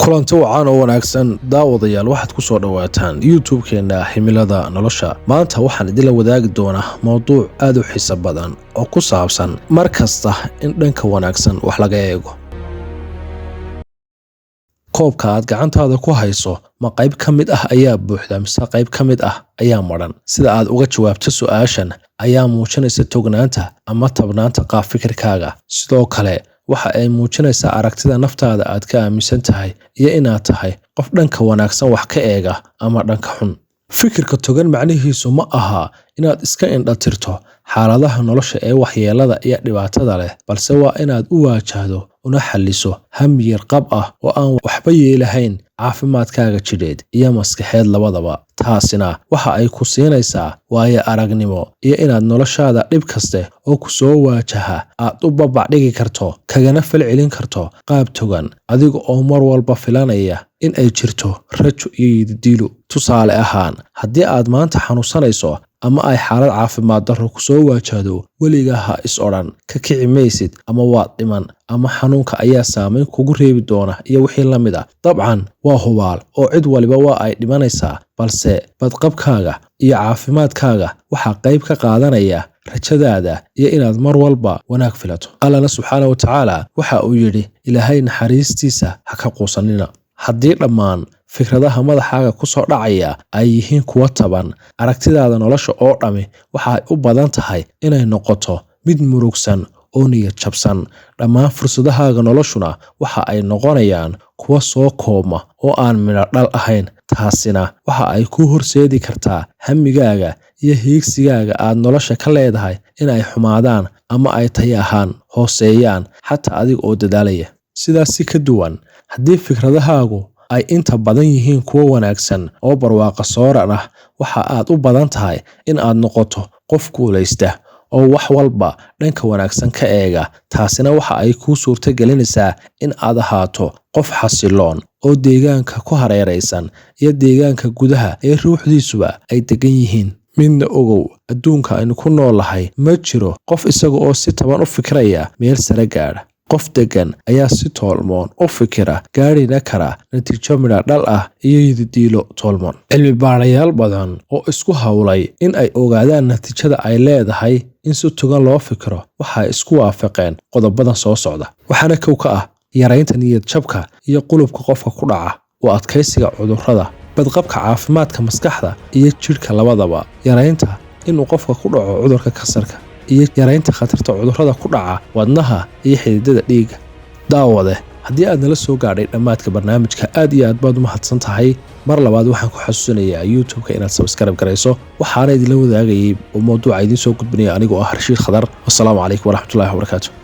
Kulanti wacan oo wanaagsan, daawadayaal. Waxaad ku soo dhowaataan YouTube-keenna Himilada Nolosha. Maanta waxaan idinla wadaagi doonaa mowduuc aad u xiiso badan oo ku saabsan mar kasta in dhanka wanaagsan wax laga eego. Koobka aad gacantaada ku hayso, ma qayb ka mid ah ayaa buuxda mise qayb ka mid ah ayaa madhan? Sida aad uga jawaabto su'aashan ayaa muujinaysa tognaanta ama tabnaanta qaab fikirkaaga. Sidoo kale waxa ay muujinaysaa aragtida naftaada aad ka aaminsan tahay iyo inaad tahay qof dhanka wanaagsan wax ka eega ama dhanka xun. Fikirka togan macnihiisu ma aha inaad iska indhatirto xaaladaha nolosha ee waxyeelada iyo dhibaatada leh, balse waa inaad u wajahdo una xalliso hab miyir qab ah oo aan waxba yeelahayn caafimaadkaaga jidheed iyo maskaxeed labadaba. Taasina waxa ay ku siinaysaa waayo aragnimo iyo inaad noloshaada dhib kaste oo ku soo waajaha aad u babac dhigi karto, kagana falcelin karto qaab togan, adiga oo mar walba filanaya in ay jirto rajo iyo yididiilo. Tusaale ahaan, haddii aad maanta xanuunsanayso ama ay xaalad caafimaad darro ku soo waajahdo, weligaa ha is odhan "ka kici maysid" ama "waad dhiman" ama "xanuunka ayaa saameyn kugu reebi doona" iyo wixii la mid ah. Dabcan waa hubaal oo cid waliba waa ay dhimanaysaa, balse badqabkaaga iyo caafimaadkaaga waxaa qayb ka qaadanaya rajadaada iyo inaad mar walba wanaag filato. Allana subxaana wa tacaala waxa uu yidhi: "Ilaahay naxariistiisa ha ka quusanina." Haddii dhammaan fikradaha madaxaaga ku soo dhacaya ay yihiin kuwo taban, aragtidaada nolosha oo dhammi waxay u badan tahay inay noqoto mid murugsan oo niyad jabsan. Dhammaan fursadahaaga noloshuna waxa ay noqonayaan kuwo soo koobma oo aan midho dhal ahayn. Taasina waxa ay kuu horseedi kartaa hammigaaga iyo hiigsigaaga aad nolosha ka leedahay in ay xumaadaan ama ay tayo ahaan hooseeyaan, xataa adiga oo dadaalaya. Sidaas si ka duwan, haddii fikradahaagu ay inta badan yihiin kuwo wanaagsan oo barwaaqo sooran ah, waxa aad u badan tahay in aad noqoto qof guuleysta oo wax walba dhanka wanaagsan ka eega. Taasina waxa ay kuu suurta gelinaysaa in aad ahaato qof xasiloon oo deegaanka ku hareeraysan iyo deegaanka gudaha ee ruuxdiisuba ay degan yihiin. Midna ogow, adduunka aynu ku noolahay ma jiro qof isaga oo si taban u fikiraya meel sare gaadha. Qof degan ayaa si toolmoon u fikira, gaadhina kara natiijo midho dhal ah iyo yididiilo toolmoon. Cilmi baarayaal badan oo isku hawlay in ay ogaadaan natiijada ay leedahay in si togan loo fikiro waxay isku waafaqeen qodobadan soo socda. Waxaana kow ka ah yaraynta niyad jabka iyo qulubka qofka ku dhaca, u adkaysiga cudurrada, badqabka caafimaadka maskaxda iyo jidhka labadaba, yaraynta inuu qofka ku dhaco cudurka kansarka, iyo yaraynta khatarta cudurrada ku dhaca wadnaha iyo xididada dhiigga. Daawade, haddii aad nala soo gaadhay dhammaadka barnaamijka, aad iyo aad baad u mahadsan tahay. Mar labaad waxaan ku xasuusinayaa YouTube-ka inaad subscribe garayso. Waxaana idinla wadaagayay oo mowduuca idiin soo gudbinaya anigoo ah Rashiid Khadar. Wassalaamu calaykum waraxmatullahi wabarakaatu.